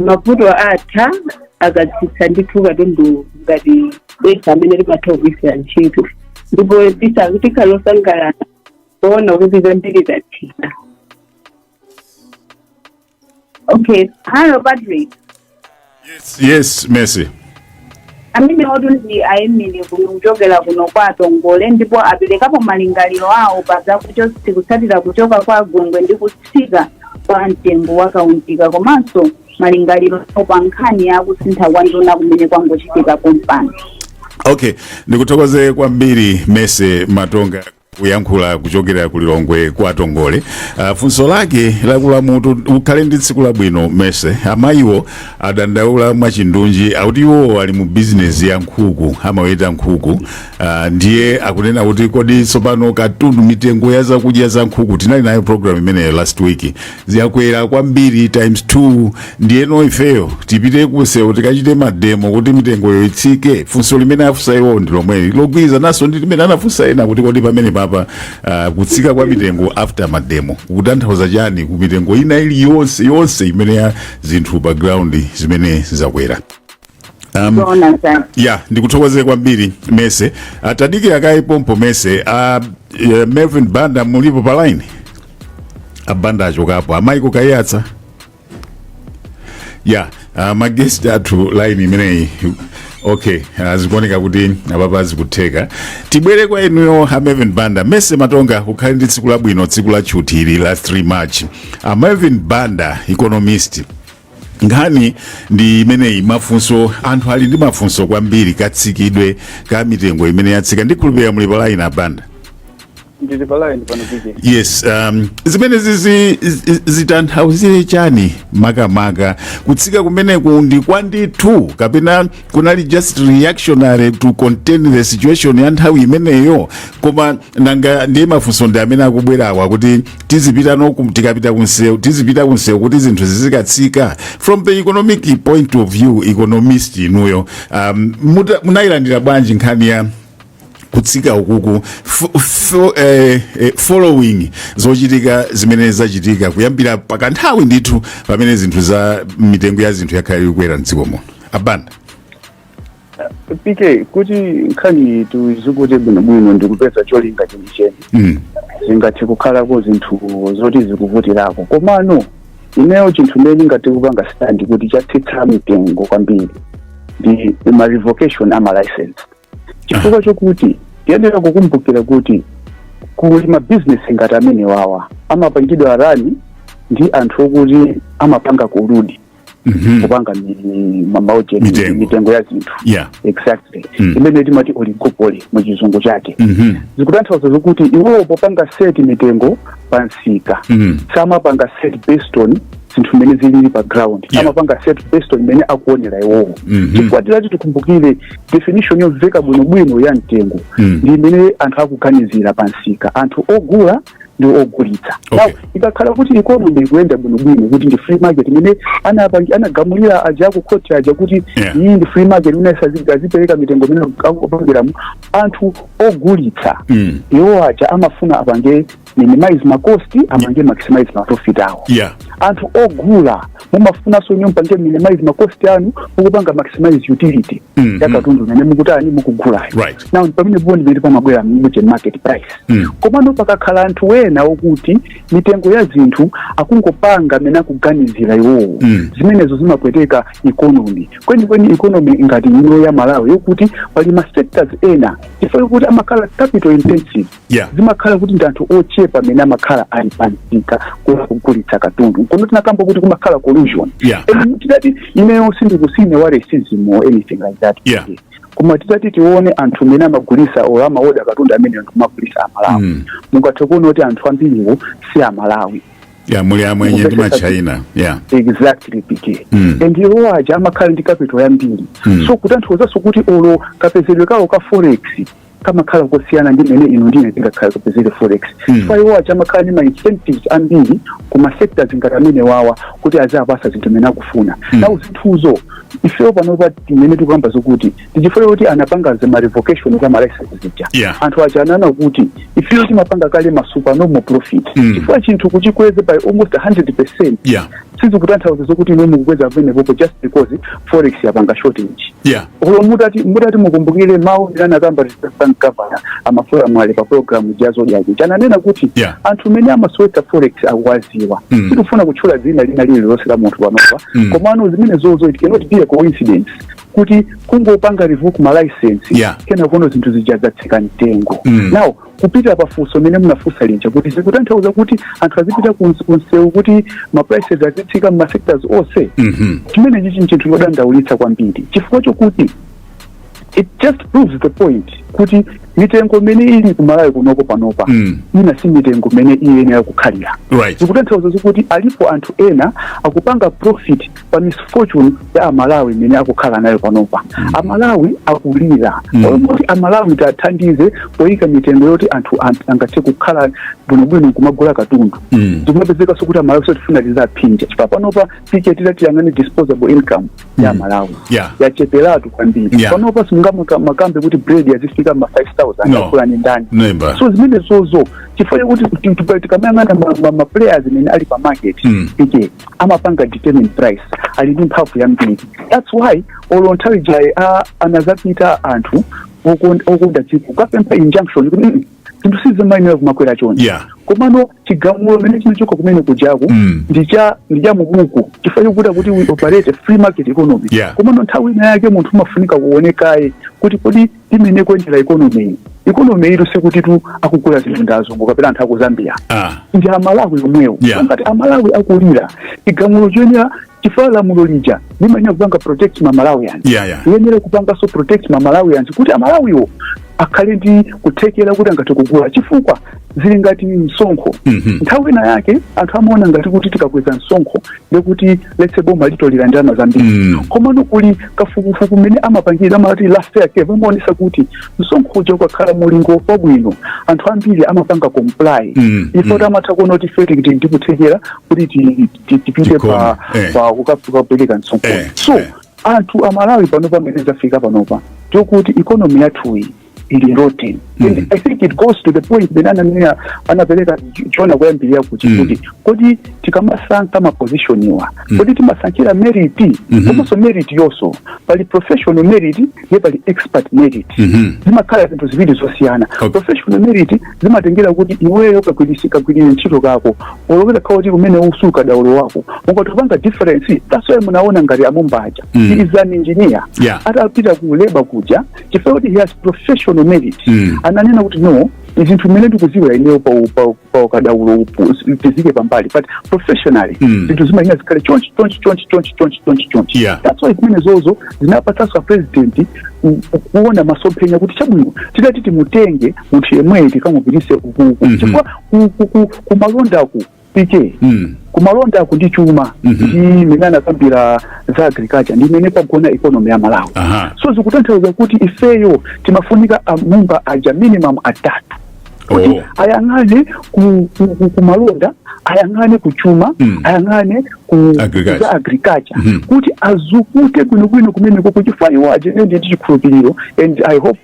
Mavuto atha akatsitsa ndithu katundu ngati besa amene timatha kugwirisira ntchito, ndipo tikhala osangalala kuona kuti zambiri zatsika. Okay, hello Patrick. Yes, Mercy. Amene otu ndi ayemere kuno kuchokera kuno kwa Tongole, ndipo aperekapo malingaliro awo pa kutsatira kuchoka kwa Gwengwe ndi kutsika kwa mtengo wa kaunjika, komanso malingaliro awo pa nkhani ya kusintha kwa nduna kumene kwangochitika pompano. Okay, ndikuthokoze kwambiri Mercy Matonga kuyankhula kuchokera ku Lilongwe kwa Tongole. Funso lake lakulamutu. Ukhale ndi tsiku labwino, Mercy. Amayiwo adandaula mwachindunji, akuti iwo ali mu bizinesi ya nkhuku, amaweta nkhuku. Ndiye akunena kuti kodi tsopano katundu, mitengo ya zakudya za nkhuku, tinali nayo program imeneyo last week, ziyakwera kwambiri times 2, ndiyeno ifeyo tipite kusewu tikachite mademo kuti mitengoyo itsike? Funso limene afunsa iwo ndi lomweli logwirizananso ndi limene anafunsa ena kuti kodi pamene papa kutsika kwa mitengo after mademo kukutanthauza chani ku mitengo ina iliyonse yonse imene ya zinthu pa ground zimene zakwera? Zoona zake. Ya, ndikuthokoze kwambiri Mercy. Tadikira kaye pompo, Mercy. Melvin Banda, mulipo pa line? Abanda achokapo. Amaiko Kayatsa ya maguest athu, line imeneyi. Okay, zikuoneka kuti apapa zikutheka. Tibwere kwa inuyo a Melvin Banda. Mercy Matonga, kukhale ndi tsiku labwino, tsiku la tchuthi la 3 March. Melvin Banda, economist, nkhani ndi imeneyi. Mafunso, anthu ali ndi mafunso kwambiri, katsikidwe ka mitengo imene yatsika. Ndikhulupirira muli pa line, abanda. Ndili pa line pano, PK. Yes, zimene zizi zitanthauzire chani makamaka? Kutsika kumeneku ndi kwandithu kapena kunali just reactionary to contain the situation ya nthawi imeneyo? Koma nanga ndiye mafunso ndi amene akubwerawa kuti tizipita no tikapita kunsewu, tizipita kunsewu kuti zinthu zizikatsika? From the economic point of view, economist inuyo, munayilandira bwanji nkhani ya kutsika ukuku following zochitika zimene zachitika kuyambira pakanthawi ndithu pamene zinthu za mitengo ya zinthu yakhala ikukwera mdziko muno, abanda? PK, kuti nkhani tizikute bwinobwino ndikupeza cholinga chenicheni, zingathe kukhalako zinthu zoti zikuvutirako, komano ineyo chinthu imene ndingathe kupanga stand kuti chatsitsa mitengo kwambiri ndi ma revocation ama license, chifukwa chokuti tiyenera kukumbukira kuti kuli mabizinesi ngati amene wawa amapangidwa run ndi anthu okuti amapanga collude kupanga maujeni. Mitengo. Mitengo ya zinthu. Exactly. Imene timati oligopoly muchizungu chake. Zikutanthauza zokuti iwowo popanga set mitengo pa msika, samapanga set based on zinthu mmene zilili pa ground, amapanga set based on mmene akuonera iwowo, chifukwa tilati tikumbukire definition yomveka bwinobwino ya mtengo ndi imene anthu akuganizira pa msika, anthu ogula ndi ogulitsa. Okay. Now ikakhala kuti economy ikuyenda bwinobwino, kuti ndi free market imene anagamulira aja akukhoti aja kuti iyi ndi free market imene azipereka mitengo imene akupangiramo, anthu ogulitsa iwo aja amafuna apange minimize ma cost, apange maximize ma profit awo. Anthu ogula mumafunanso inu mupange minimize ma cost anu, mukupanga maximize utility ya katundu imene mukutani, mukugulayo. Now pamene po ndimene pamabwera mukuti market price. Komano pakakhala anthu ena okuti mitengo ya zinthu akungopanga amene akuganizira iwowo, zimenezo zimapweteka economy kwenikweni, economy ngati ino ya Malawi, yokuti pali ma sectors ena, chifukwa kuti amakhala capital intensive, zimakhala kuti ndi anthu ochepa amene amakhala ali pamsika kugulitsa katundu. Kono tinakamba kuti kumakhala collusion. And tidati, ineyo sindikusine wa racism or anything like that, koma titati tione anthu amene amagulisa or amaoda katundu amene anthu amagulisa Amalawi, mungathe kuona kuti anthu ambiriwo si Amalawi. Yeah, muli amwenye ndi machina, yeah. Exactly, PK. And iwo aja amakhala ndi capital yambiri. So kutanthauzanso kuti olo kapezedwe kawo ka forex kamakhala kosiyana ndi mene ino ndine tingakhala kapezere forex. Chifukwa iwo aja amakhala ndi ma incentives ambiri ku ma sectors ngati amene wawa kuti azapasa zinthu mene akufuna. Now zinthuzo ifeyo panopa timene tikuyamba zokuti ndichifukwa kuti anapanga ma revocation za ma license zija. Anthu aja anana kuti ifeyo timapanga kale ma supernormal profit, chifukwa chinthu kuchikweze by almost 100%, sizikutanthauza zokuti inu mukukweza pamenepopo just because forex yapanga shortage. Olo mutati mukumbukire mawu amene anakamba Reserve Bank governor amafula mwale pa program ya Zodiak, ananena kuti anthu amene amasowetsa forex akuwaziwa. Sitifuna kutchula dzina lina lililonse la munthu panopa, komano zimene zozo, it cannot be a coincidence kuti kungopanga revoke ma license, kena kuno zinthu zija zatsika mtengo. Now kupita pafunso mene munafunsa lija kuti zikutanthauza kuti anthu azipita kunsewu kuti ma prices azitsika ma sectors onse, chimene chichi nchinthu chodandaulitsa kwambiri, chifukwa chokuti it just proves the point kuti mitengo imene ili kumalawi kunoko panopa, ina si mitengo imene iyenera kukhalira. Zikutanthauza zokuti alipo anthu ena akupanga profit pa misfortune ya Amalawi imene akukhala nayo panopa. Amalawi akulira. Kuti Amalawi tathandize poyika mitengo yoti anthu angathe kukhala bwinobwino nkumagula katundu, zikumapezekanso kuti Amalawi sotifuna tizaphinja, chifukwa panopa PK, tiyang'ane disposable income ya Malawi, yacheperatu kwambiri. Panopa simungamakambe kuti bread yazifika ma 5000. No. Akula ni ndani? Nemba. So zimene zozo, chifukwa chokuti tikamayang'ana ma players imene ali pa market, PK, amapanga determine price, ali ndi mphamvu yambiri. That's why olo nthawi jayi anazapita anthu okonda dziko kukapempha injunction kuti zinthu sizimayenera kumakwera chonde. Komano chigamulo mene chinachoka kumene kujaku ndicha mubuku, chifukwa chokuti kuti we operate a free market economy. Komano nthawi ina yake munthu umafunika kuonekaye kuti kodi imene kuyendera economy iyi, economy itu sikuti tu akugula zinthu ndi azungu kapena anthu aku Zambia, ndi Amalawi omwewo. Ngati Amalawi akulira, chigamulo choyenera, chifukwa lamulo lija limayenera kupanga protect ma Malawians, liyenera kupanganso protect ma Malawians kuti Amalawiwo akhale ndi kuthekera kuti angathe kugula, chifukwa zili ngati msonkho. Nthawi ina yake anthu amaona ngati kuti tikakweza msonkho ndekuti letse boma litolera ndalama zambiri. Komano kuli kafukufuku mmene amapangira, amati Laffer curve, amaonesa kuti msonkho uja ukakhala mulingo wabwino, anthu ambiri amapanga comply. Ifo amatha kuona kuti ife tikuti ndikuthekera kuti tipite pa Tikome, eh. pa kukapereka msonkho. So anthu Amalawi pano pamene zafika panopa, tokuti economy yathuyi ili rotten. And I think it goes to the point pene ananena, anapereka chona kuyambirira kuti kuti kodi tikamasankha ma position iwa, kodi timasankhira merit? Komanso merit yonso pali professional merit ndiye pali expert merit. Zimakhala zinthu ziwiri zosiyana. Professional merit zimatengera kuti iweyo kagwirire ntchito kako, olowera khawa kuti kumene usuka daulo wako ukatopanga difference. That's why munaona ngati amumbaja, he is an engineer, atapita ku labor kuja, chifukwa kuti he has professional merit, ananena kuti no, zinthu mmene ndikuziwira ineyo pa ukadaulo upu tizike pambali, but professionally zinthu zimayenera zikhale chonchi, chonchi, chonchi, chonchi, chonchi, chonchi, chonchi. That's why zimene zozo zinapatsanso president kuona masomphenya kuti chabwino, titati timutenge munthu yemweyi tikamupitise ukuku, chifukwa kumalondaku, PK, kumalondaku ndi chuma, ndi imene anakambira za agriculture, ndi imene kwagona economy ya Malawi. So zikutanthauza kuti ifeyo timafunika amumba aja minimum atatu. Kuti ayang'ane ku malonda, ayang'ane kuchuma, ayang'ane ku Agriculture. za agriculture, kuti azukute bwinobwino kumeneko, kuchifukwa iwo aje ndi chikhulupiriro, and I hope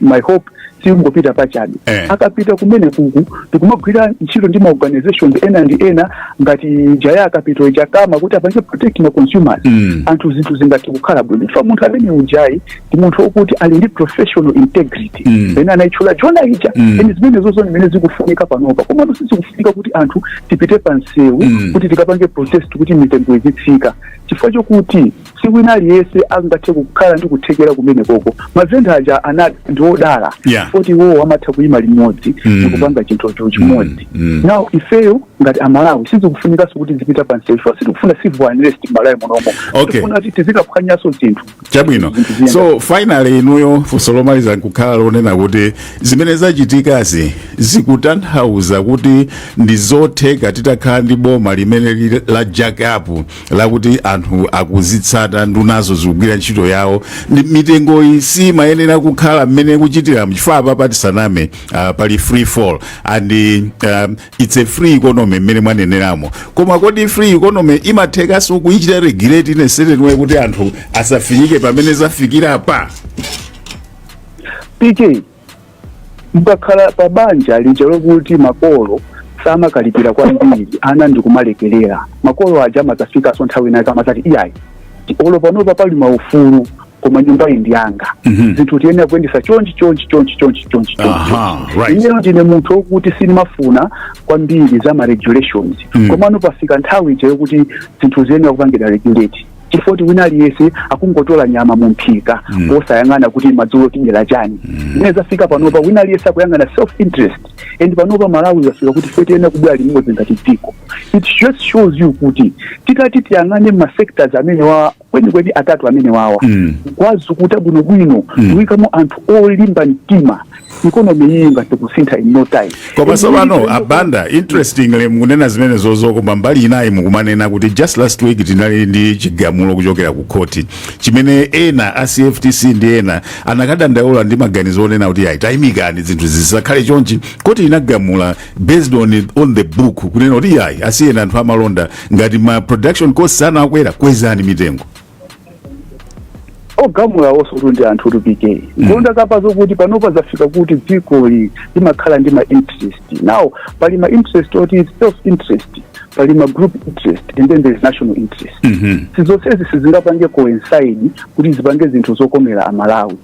my hope singopita pachabe. Akapita kumene kuku ndikumagwira ntchito ndi ma organizations ena ndi ena ngati jaya akapito ichakama kuti apange protect ma consumers, anthu zinthu zingathe kukhala bwino, chifukwa munthu amene ujayi ndi munthu wokuti ali ndi professional integrity ene anayitchula Jona ija. And zimene zozo zimene zikufunika panopa, komano sizikufunika kuti anthu tipite pa msewu kuti tikapange protest kuti mitengo izitsika, chifukwa chokuti siku ina aliyense angathe kukhala ndi kuthekera kumene koko. Mavenda aja ana ndi odala poti iwowo amatha kuyima limodzi ndikupanga chinthucho chimodzi. Now ifeyo ngati Amalawi sizikufunikanso kuti zipita pa msewu, chifukwa sitikufuna civil unrest m'Malawi munomo. Tikufuna kuti tizikaphwanyanso zinthu. Chabwino. Zinthu ziyenda. So finally, inuyo, funso lomaliza nkukhala lonena kuti zimene zachitikazi zikutanthauza kuti ndi zotheka titakhala ndi boma limene lili la jack up, lakuti anthu akuzitsata, ndunazo zikugwira ntchito yawo, ndi mitengo iyi simayenera kukhala mmene kuchitira, chifukwa apa patisaname, pali free fall and it's a free economy mmene mwaneneramo. Koma kodi free economy imathekanso kuyichita regulate in a certain way kuti anthu asafinyike pamene zafikira pa? PK, mukakhala pa banja lija lokuti makolo samakalipira kwambiri ana ndikumalekerera, makolo aja amakafikanso nthawi inake amazati, "Iyayi, olo panopa pali maufulu, koma nyumba iyi ndi yanga. Zinthu tiyenera kuyendesa chonchi, chonchi, chonchi, chonchi, chonchi, chonchi." Ineyo ndine munthu wokuti sindimafuna kwambiri za ma regulations, komano pafika nthawi ija yokuti zinthu ziyenera kupangidwa regulate, chifukwa kuti wina aliyense akungotola nyama mu mphika posayang'ana kuti madzulo tidyera chani. Zimene zafika panopa, wina aliyense akuyang'ana self interest, and panopa Malawi zafika kuti ife tiyenera kubwera limodzi ngati dziko. It just shows you kuti titati tiyang'ane ma sectors amene wa kwenikweni atatu amene wawa, kwazukuta bwinobwino, kuyikamo anthu olimba mtima, economy iyi ngati kusintha in no time. Koma tsopano, Abanda, interestingly mukunena zimene zozo, koma mbali inayi mukumanena kuti just last week tinali ndi chigamulo kuchokera ku khoti chimene ena a CFTC ndi ena anakadandaula ndi maganizo onena kuti ayi, tayimikani, zinthu zisakhale chonchi. Koti inagamula based on the book kunena kuti ayi, asiyeni anthu amalonda, ngati ma production costs anakwera, kwezani mitengo. Ogamula wonso kuti ndi anthu tupike ngonda kapa zokuti panopa zafika kuti dzikoli limakhala ndi ma interest. Now pali ma interest oti self interest, pali ma group interest, and then there is national interest. Sizonsezi sizingapange coincide kuti zipange zinthu zokomera Amalawi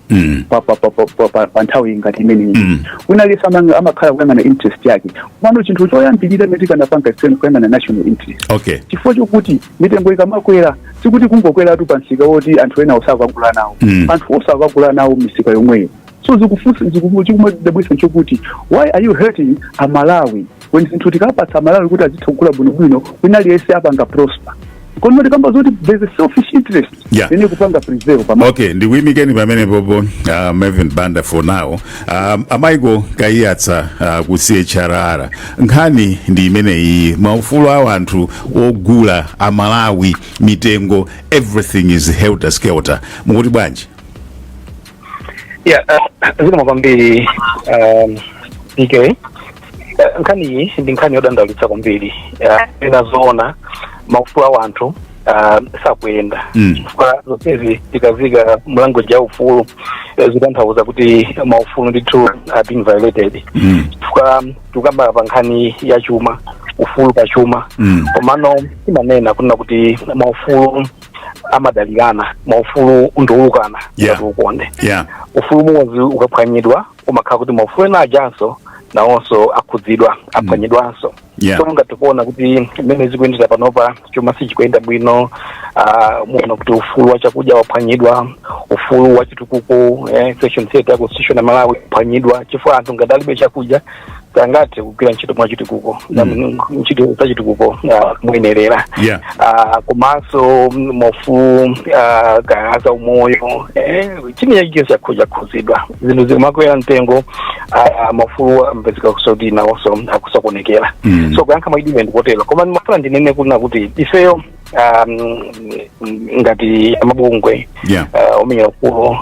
pa nthawi ngati imeneyi. Wina aliyense amakhala kuyang'ana interest yake. Komano chinthu choyambirira imene tikanapanga ifeno kuyang'ana national interest, chifukwa chokuti mitengo ikamakwera sikuti kungokweratu pa msika woti anthu ena osakagula nawo. Anthu osakagula nawo misika yomweyo. So zikufunsa, chikumadabwisa nchokuti why are you hurting Amalawi when zinthu tikapatsa Amalawi kuti azitha kugula bwinobwino, wina aliyense apanga prosper? Kono tikamba zoti there's a selfish interest imene kupanga prevail pama. Okay, ndikuyimikeni pamenepopo, Mervyn Banda, for now. Amaiko Kaiyatsa, ku CHRR, nkhani ndi imeneyi: maufulu a anthu ogula Amalawi, mitengo, everything is helter skelter. Mukuti bwanji? Yeah, zikomo kwambiri, PK. Nkhani iyi ndi nkhani yodandaulitsa kwambiri. Ina zoona, maufulu a anthu sakuyenda, chifukwa zonsezi tikazika mu language ya ufulu, zikutanthauza kuti maufulu ndithu are being violated, chifukwa tikukamba pa nkhani ya chuma, ufulu pa chuma. Komano imanena kunena kuti maufulu amadalirana, maufulu ndiolukana ngati ukonde. Ufulu umodzi ukaphwanyidwa, umakhala kuti maufulu ena ajanso nawonso akhudzidwa, aphwanyidwanso. So ngati kuti mmene zikuyendera panopa, chuma sichikuyenda bwino, muona kuti ufulu wa chakudya waphwanyidwa, ufulu wa chitukuko, section 30 ya constitution ya Malawi waphwanyidwa, chifukwa anthu ngati alibe chakudya sangathe kugwira ntchito mwa chitukuko, ntchito za chitukuko moyenerera. Komanso maufulu za umoyo, chimene chilichonse chakhuzidwa. Zinthu zikumakwera mtengo, maufulu amapezeka kusoti nawonso akusokonekera. So kuyankha mwachidule ndikotero, koma ndimafuna ndinene kunena kuti ifeyo Ngati amabungwe omenyera ufulu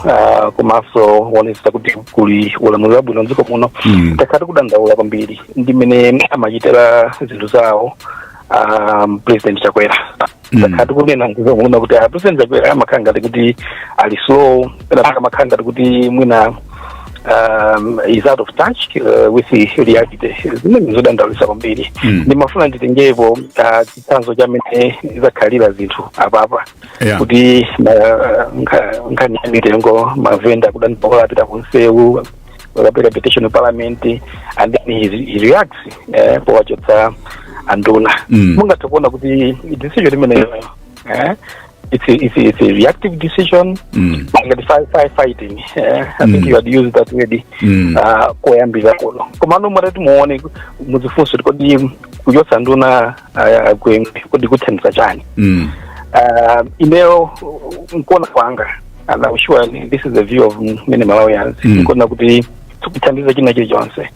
komanso kuonetsa kuti kuli ulamuliro wabwino mdziko muno, takhala tikudandaula kwambiri ndi mmene amachitira zinthu zawo President Chakwera. Takhala tikunena mdziko muno kuti President Chakwera amakhala ngati kuti ali slow, pena amakhala ngati kuti mwina is out of touch with the reality, zimene zodandaulitsa kwambiri. Ndimafuna nditengepo chitsanzo chamene zakhalira zinthu apapa kuti nkhani ya mitengo, mavenda kudandaula, apita kunsewu, akapereka petition parliament, and then he reacts powachotsa anduna. Mungathe kuona kuti decision imeneyo it's a reactive decision, ngati fire fighting. I think you had used that word koyambira kuno. Komano mwatati muone, muzifunso kuti kodi kuchotsa nduna Gwengwe kodi kuthandiza chani? Ineyo nkuona kwanga, and I'm sure this is the view of many Malawians, nkuona kuti sikuthandiza china chilichonse.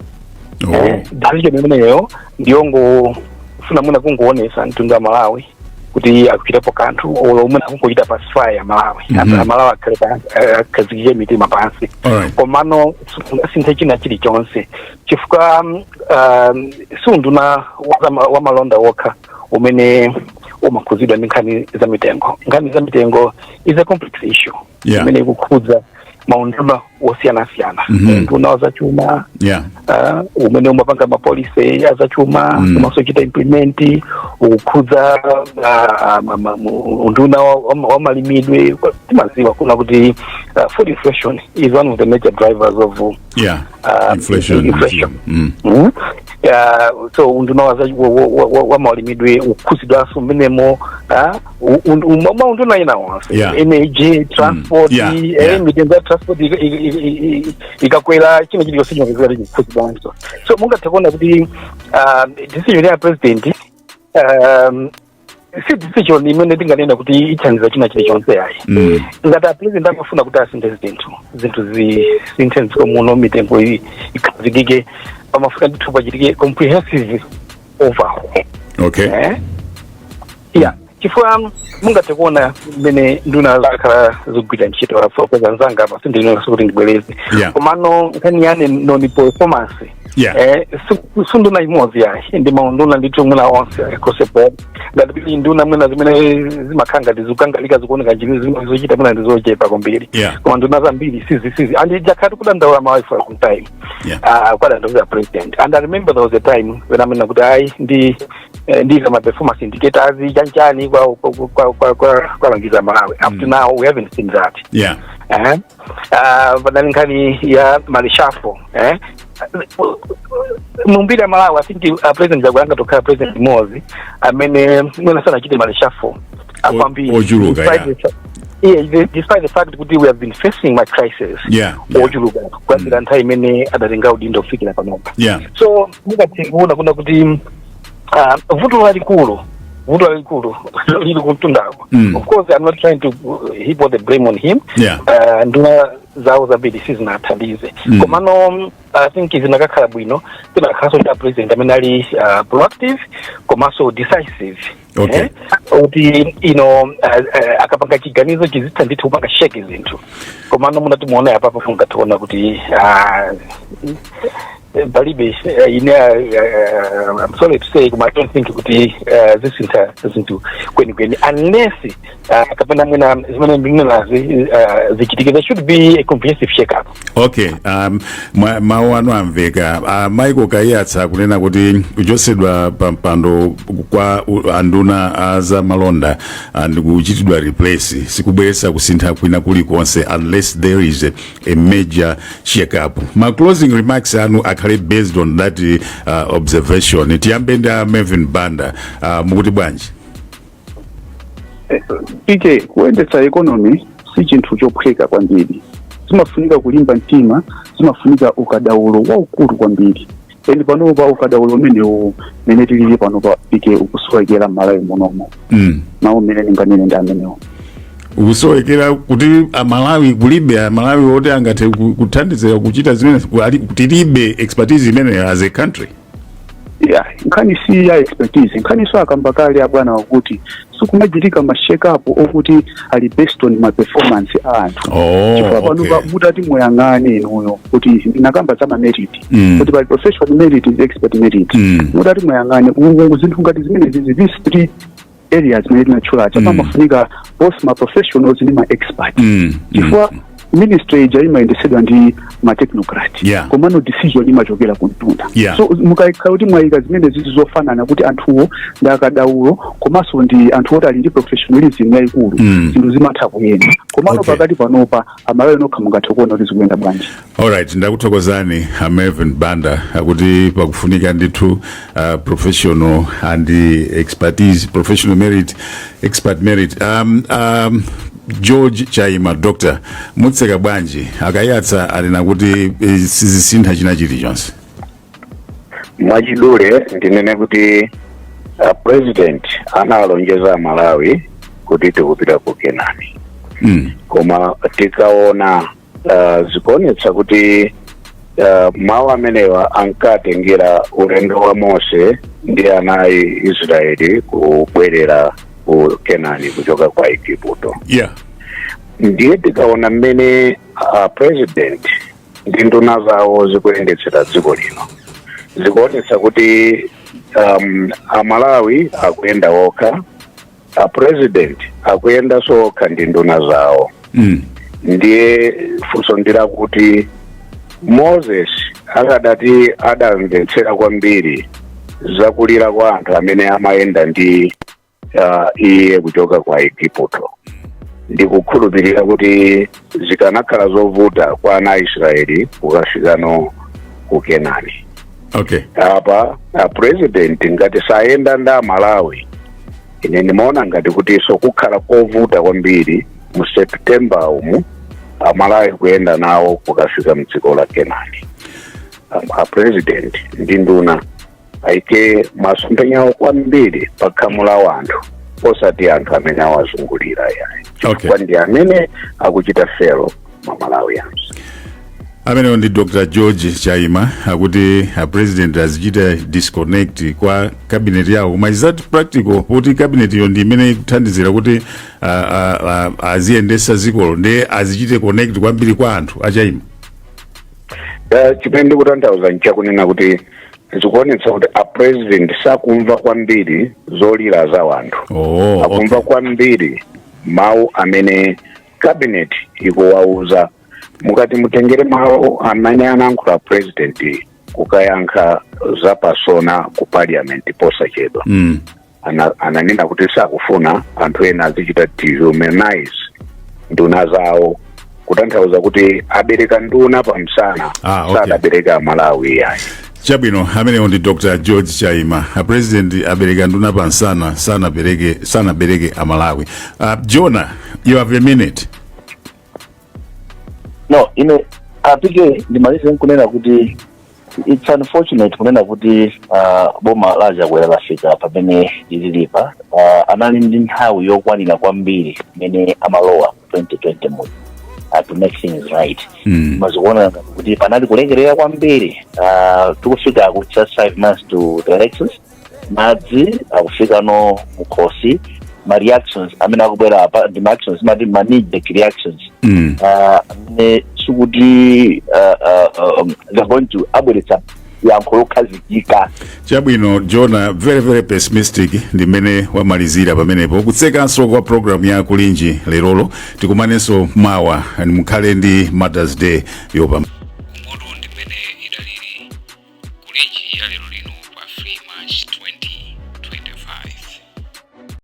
Decision imeneyo ndiyongofuna mwina kungoonesa mtundu wa Malawi kuti akuchitapo kanthu, olo mwina kungochita pacify Malawi, Amalawi akhale pansi, akhazikike mitima pansi. Komano sikungasinthe china chilichonse chifukwa si unduna wa malonda wokha umene umakhuzidwa ndi nkhani za mitengo. Nkhani za mitengo is a complex issue imene ikukhudza maunduna osiyanasiyana, unduna wazachuma umene umapanga ma policy azachuma komanso chita implement, ukukhudza unduna wa malimidwe. Timaziwa kuna kuti food inflation is one of the major drivers of inflation. Inflation. Yeah, so unduna wa malimidwe ukukhuzidwanso mmenemo, maunduna ena onse, energy, transport, mitengo ya transport ikakwera, china chilichonse chimapezeka chikukhuzidwanso. So mungathe kuona kuti decision ya president si decision imene tinganena kuti ithandiza china chilichonse, yayi. Ngati a president amafuna kuti asinthe zinthu, zinthu zisinthe mdziko muno, mitengo ikhazikike, pamafuna ndithu pachitike comprehensive overhaul. Eh? Yeah, chifukwa mungathe kuona mmene nduna zakhala zikugwira ntchito afokoza nzanga apa, sindinonso kuti ndibwereze. Komano nkhani yane non performance, si nduna imodzi yayi, ndi maunduna ndithu mwina onse across the board. Ngati pili nduna mwina zimene zimakhala ngati zikukangalika, zikuoneka njiri zimene zochita mwina ndi zochepa kwambiri, koma nduna zambiri sizi sizi and jakhala tikudandaula Malawi for a long time, kwadandaula president. And I remember there was a time when amene kuti ayi, ndi ndika ma performance indicators chanchani kwa kwa kwa kwa kwa kwalangiza Malawi. Up to now we haven't seen that. Padali nkhani ya ma reshuffle mumbiri ya Malawi. I think President Chakwera angatokhala president mmodzi amene mwina sanachite ma reshuffle akwambiri. Ochuluka. Despite the fact kuti we have been facing my crisis ochuluka kuyambira nthawi imene adatenga udindo kufikira panopa. So mungathe kuona kuna kuti vuto lalikulu lili kumtundako. Of course I'm not trying to heap all the blame on him. Nduna zawo zambiri sizinathandize. Komano I think zinakakhala bwino tinakhalanso ndi a president amene ali proactive komanso decisive, kuti ino akapanga chiganizo chizitha ndithu kupanga shake zinthu. Komano munati muone apapo, mungathiona kuti palibe. Ine I'm sorry to say, koma I don't think kuti zisintha zinthu kwenikweni unless kapena mwina zimene ndikunenazi zichitike. There should be a comprehensive shake up. Okay, mawu anu amveka. Michael Kaiyatsa kunena kuti kuchotsedwa pa mpando kwa anduna a za malonda ndi kuchitidwa replace sikubweretsa kusintha kwina kulikonse unless there is a major shake up. Ma closing remarks anu akhale based on that observation. Tiyambe ndi a Melvin Banda. Mukuti bwanji? PK, kuyendetsa economy si chinthu chophweka kwambiri. Zimafunika kulimba mtima, zimafunika ukadaulo waukulu kwambiri, and panopa ukadaulo umenewu mene tilili panopa, PK, ukusowekera m'Malawi munomo. Mawu mmene ndinganene ndi amenewo. Ukusowekera kuti Amalawi, kulibe Amalawi oti angathe kuthandizira kuchita zimene tilibe expertise imeneyo as a country. Yeah, nkhani si ya expertise. Nkhani so akamba kale abwana wakuti sikumachitika ma shake up okuti ali based on ma performance a anthu. Chifukwa pano mutati muyang'ane inuyo kuti ndinakamba za ma merit, kuti pali professional merit ndi expert merit. Mutati muyang'ane zinthu ngati zimene zizi, these three areas zimene tinatchulacha, pamafunika both ma professionals ndi ma expert, chifukwa ministry ija imayendesedwa ndi ma technocrat, komano decision imachokera ku mtunda. So mukakhala kuti mwayika zimene zizi zofanana, kuti anthuwo ndi akadaulo komanso ndi anthu oti ali ndi professionalism yayikulu, zinthu zimatha kuyenda. Komano pakati panopa, Amalawi nokha mungathe kuona kuti zikuyenda bwanji. Alright, ndakuthokozani a Melvin Banda. Akuti pakufunika ndithu professional and expertise, professional merit, expert merit. George Chaima, doctor, mutseka bwanji? Akayatsa alina kuti sizisintha china chilichonse. Mwachidule ndinene kuti president analonjeza Malawi kuti tikupita ku Kenani, koma tikaona zikuonetsa kuti mawu amenewa ankatengera ulendo wa Mose ndi ana a Israeli kubwerera ku Kenani kuchoka kwa Igupto. Ndiye tikaona mmene president ndi nduna zawo zikuyendetsera dziko lino, zikuonetsa kuti Amalawi akuyenda okha, a president akuyendanso okha ndi nduna zawo. Ndiye funso ndirakuti Moses akadati adamvetsera kwambiri zakulira kwa anthu amene amayenda ndi iye kuchoka kwa Igupto, ndikukhulupirira kuti zikanakhala zovuta kwa ana a Israeli kukafikano ku Kenani. Apa a president ngati sayenda ndi Amalawi, ine ndimaona ngati kuti so kukhala kovuta kwambiri mu September umu Amalawi kuyenda nawo kukafika mdziko la Kenani. A president ndi nduna ayike masomphenyawo kwambiri pa khamu la wanthu, osati anthu amene awazungulira yayi, chifukwa ndi amene akuchita fail ma Malawians. Amenewo ndi Dr George Chaima, akuti a president azichita disconnect kwa cabinet yawo. Koma is that practical, kuti cabinet iyo ndi imene ikuthandizira kuti aziyendesa dzikolo, ndi azichite connect kwambiri kwa anthu, achaima? Chimene ndikutanthauza nchakunena kuti zikuonetsa kuti a president sakumva kwambiri zolira za wanthu. Akumva kwambiri mawu amene cabinet ikuwauza. Mukati mutengere mawu amene anayankhula president kukayankha za pa SONA ku parliament posachedwa, ananena kuti sakufuna anthu ena azichita dehumanize nduna zawo, kutanthauza kuti abereka nduna pamsana, sadabereka Amalawi yayi. Chabwino, amenewo ndi Dr George Chaima. A president abereka nduna pansana, sanabereke Amalawi. Jonah, you have a minute. No, ine apike ndimalize nkunena kuti it's unfortunate kunena kuti boma la Chakwera lafika pamene lililipa. Anali ndi nthawi yokwanira kwambiri imene amalowa 2020 mu to make things right. Mazikuona ngati kuti panali kulekerera kwambiri. Tikufika ku just 5 months to the elections, madzi akufika no mukhosi. Ma reactions amene akubwera apa ndi ma actions mati ma knee-jerk reactions, amene sikuti they're going to abweretsa yankho lokhazikika. Chabwino, Jona, very very pessimistic ndi mmene wamalizira pamenepo. Kutsekanso kwa program ya Kulinji lerolo. Tikumanenso mawa. Mukhale ndi Mothers Day yopambana.